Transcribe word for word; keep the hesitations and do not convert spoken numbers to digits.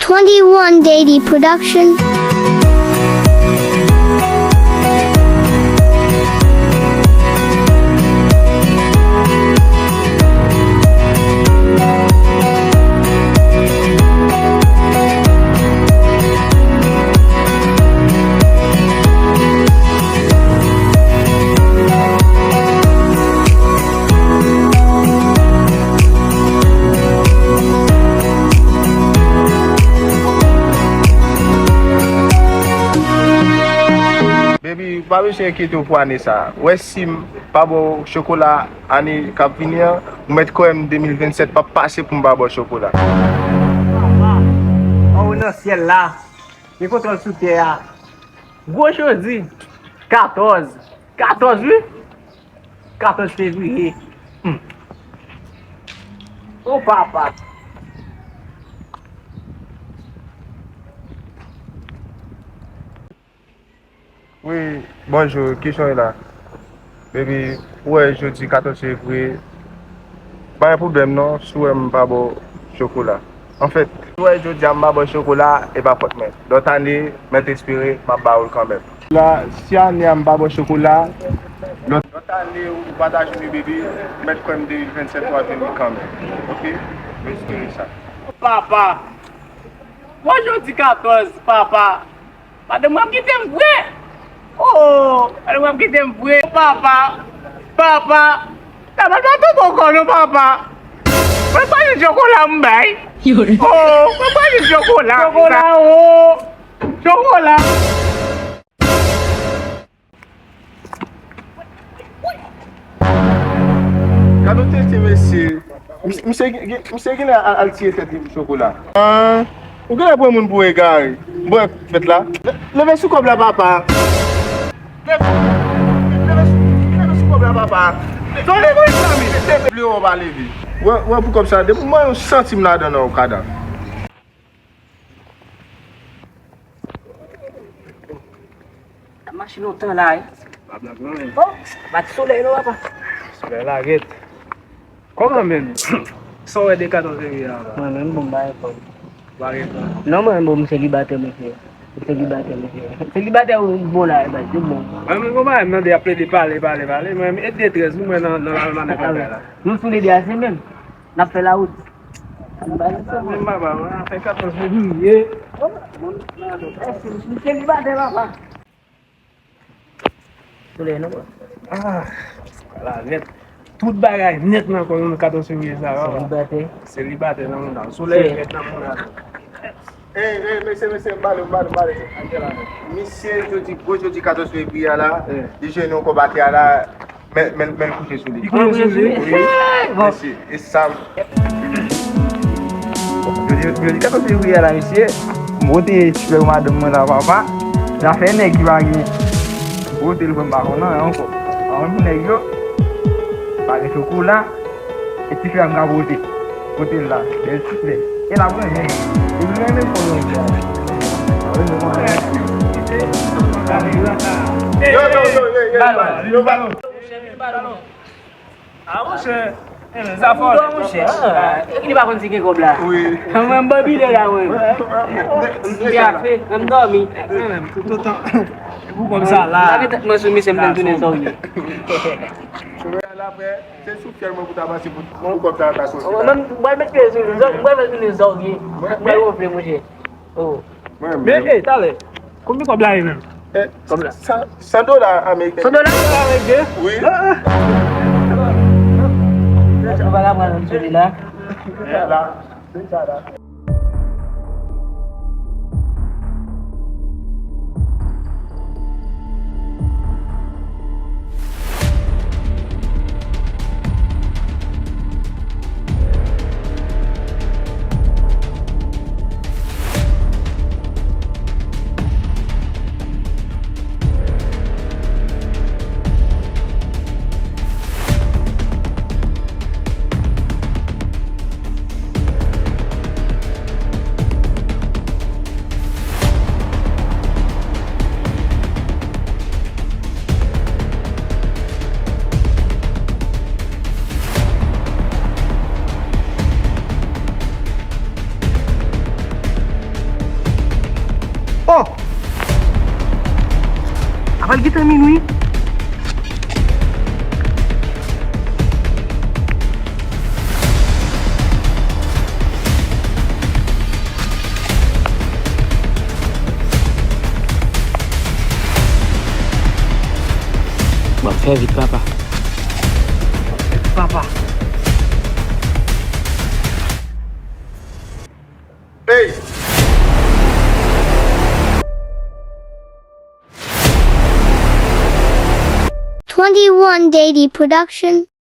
Twenty-one Daily Production. Baby, pa bezwen enkyete w pou ane sa. W wè si m pa ba w chokola ane k ap vini an, ou mèt kwè m de mil vennsèt p ap pase pou m pa ba w chokola. Papa, anwo nan syèl la, gen kontwòl sou tè a. Gwo jodi, katòz, katòz wi, katòz fevriye. Hmm. O papa. Wi, bonjou, kijan w ye la? Baby, ou wè jodi katòz fevriye, pa gen pwoblèm non, si w wè m pa ba w chokola. Anfèt, si w wè jodi a m pa ba w chokola, e pa fòt mwen. Lòt ane, mèt espere, m ap ba w l kanmenm. La, si ane a m pa ba w chokola, lòt, lòt ane ou pa ta jwenn li, baby, mèt kwè m de mil vennsèt w ap jwenn li kanmenm. Oke? M espere sa. Papa! Wè jodi katòz, papa! Madanm mwen ap kite m vre. Oh, madanm mwen ap kite m vre. Papa, papa, papa, pa tonbe ankò non, papa. Mwen pa jwenn chokola m bay. Oh, mwen pa jwenn chokola. Chokola, oh. Chokola. Gad yon tenten mesye. Mis-, misye gen, gen, misye genlè al, al tiye tèt li pou chokola. Ah, ou genlè pran moun pou egare. Bon, fèt la. Le-, leve sou kòb la, papa. Leve, leve sou, leve sou kòb la, papa. Tande mwen, zanmi. Leve, leve, ou pa leve. Wè, wè pou kòb sa, depi mwen yon santim ladan nan ou ka dan. N ap mache lontan la, wi. Pa blag non, men. Oh, pa t solèy non, papa. Solèy la ret. Kòman menm? Sa w wè de katòz fevriye a, papa? Mwen menm, bon, m pa reponn. Pa reponn. Non, mwen, bon, m selibatè, mesye. M selibatè, mesye. Selibatè ou bon la, e baz, ou bon. Mwen menm, konpa, m tande y ap plede pale, pale, pale. Mwen menm, e de trèz, nou mwen nan, nan lalmanak bagay la. Nou sou lede a, se menm. N ap fè lawout. Menm papa, mwen, afè katòz fevriye. Misye li batè, papa. Solèy non, papa. Ah, la nèt. Tout bagay nèt nan kò nou katòz fevriye sa, papa. Selibatè. Selibatè nan mouda. Solèy nèt nan mouda. Ey, ey, mesye, mesye, m pale, m pale, m pale. Misye, jodi, gwo jodi katòz fevriye a la, li jwenn yon kòb atè a la, men, men, men l kouche sou li. Li kouche sou li? Wi. Bon. Mesye, e sa m. Jodi, jodi katòz fevriye a la, mesye, m pote flè pou madanm mwen la, papa. Zafè nèg ki pa gen. M pote l pou m pa konn anyen ankò. Anyen pou nèg yo. Pa gen chokola. E ti frè m ka pote. Pote l la. Bèl ti frè. E l ap renmen. E li renmen fò yon frè. Yo, yo, yo, yo, yo, yo, yo, yo. Ah, monchè. E men, sa fò. Monchè. E ki li pa konn si gen kòb la? Wi. Mwen, m babile la, mwen. M byafe, m dòmi. Toutotan. E pou kòb sa la. Lave tèt mwen sou misye, m pral tounen zòrye. Chofè a la, frè. Se sou fyèl mwen pou ta pase pou, pou kòb sa ta soti la. Mwen, mwen, mwen met pye sou li, mwen, mwen met sou li zòrye. Mwen, mwen wonfle, monchè. Oh. Mwen, men, ey, talè. Konbyen kòb la ye menm? Eh, kòb la. San, san dola ameriken. San dola? San dola ameriken? Wi. Ah, ah. Sa pa la pran nan sou li la. Eh, la. Oh! Apa l gentan minwi? Bon, fè vit, papa. Fè vit, papa. Hey! Twenty-one Daily Production.